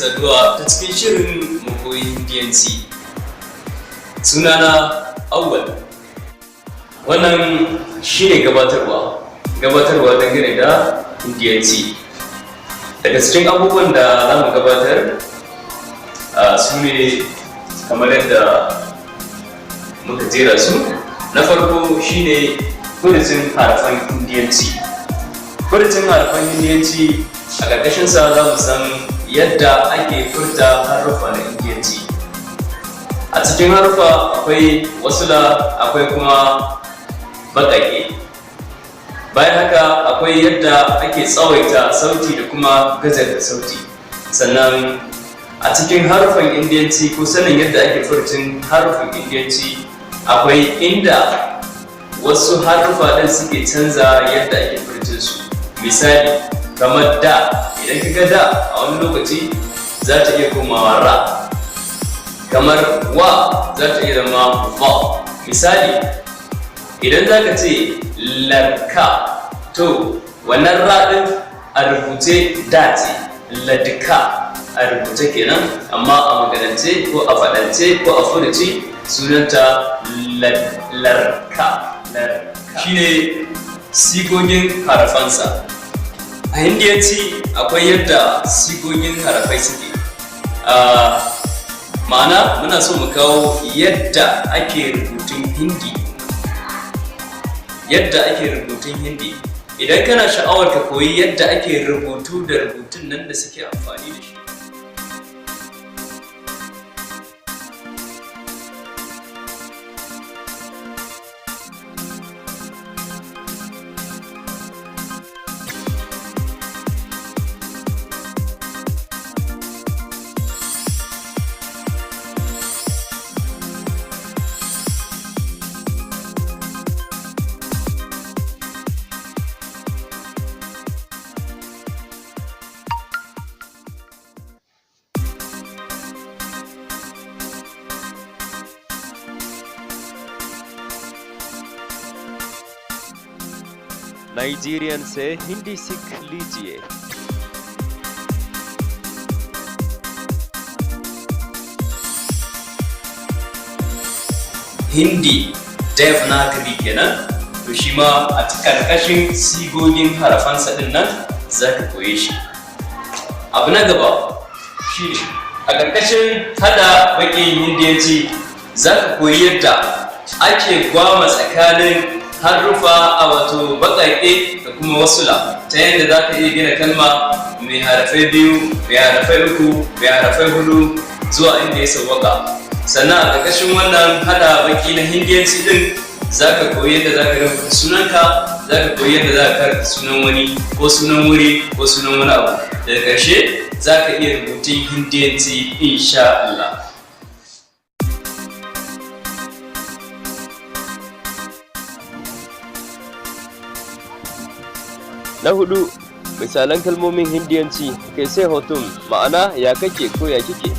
Saduwa ta cikin shirin Mu Koyi Indiyanci. Sunana Awwal. Wannan shine gabatarwa, gabatarwa dangane da Indiyanci. Daga cikin abubuwan da za mu gabatar su ne kamar yadda muka jera su. Na farko shine furucin harafan Indiyanci. Furucin harafan Indiyanci, a ƙarƙashinsa za mu san yadda ake furta haruffa na Indiyanci. A cikin haruffa akwai wasula, akwai kuma baƙaƙe. Bayan haka akwai yadda ake tsawaita sauti da kuma gajarta sauti. Sannan a cikin haruffan Indiyanci, ko sanin yadda ake furcin haruffan Indiyanci, akwai inda wasu haruffa ɗin suke canza yadda ake furcin su. Misali, kamar da, idan ka ga da, a wani lokaci za ta iya komawa ra. Kamar wa, za ta iya zama va. Misali, idan za ka ce ladka, to wannan ra ɗin a rubuce da ce, ladka a rubuce kenan, amma a maganance ko a faɗance ko a furuci sunanta larka. Shine sigogin harafansa. A Hindiyanci akwai yadda sigogin harafai suke. Ma'ana, muna so mu kawo yadda ake rubutun Hindi, yadda ake rubutun Hindi. Idan kana sha'awar ka koyi yadda ake rubutu da rubutun nan da suke amfani da shi. Nigerian से हिंदी सीख लीजिए। Hindi Devanagari kenan. To, shi ma a karkashin sigogin harafansa din nan za ka koye shi. Abu na gaba shine, a karkashin hada bakin Hindiyanci, za ka koyi yadda ake gwama tsakanin haruffa, a wato baƙaƙe da kuma wasula, ta yadda za ka iya gina kalma mai harafai biyu, mai harafai uku, mai harafai hudu, zuwa inda ya sauwaka. Sannan a ƙarƙashin wannan hada baki na Hindiyanci din, za ka koyi yadda za ka rubuta sunanka, za ka koyi yadda za ka karanta sunan wani ko sunan wuri ko sunan wani abu. Daga ƙarshe za ka iya rubutun Hindiyanci, insha Allah. Na hudu, misalan kalmomin Hindiyanci: Kaise ho tum, ma'ana ya kake ko ya kike.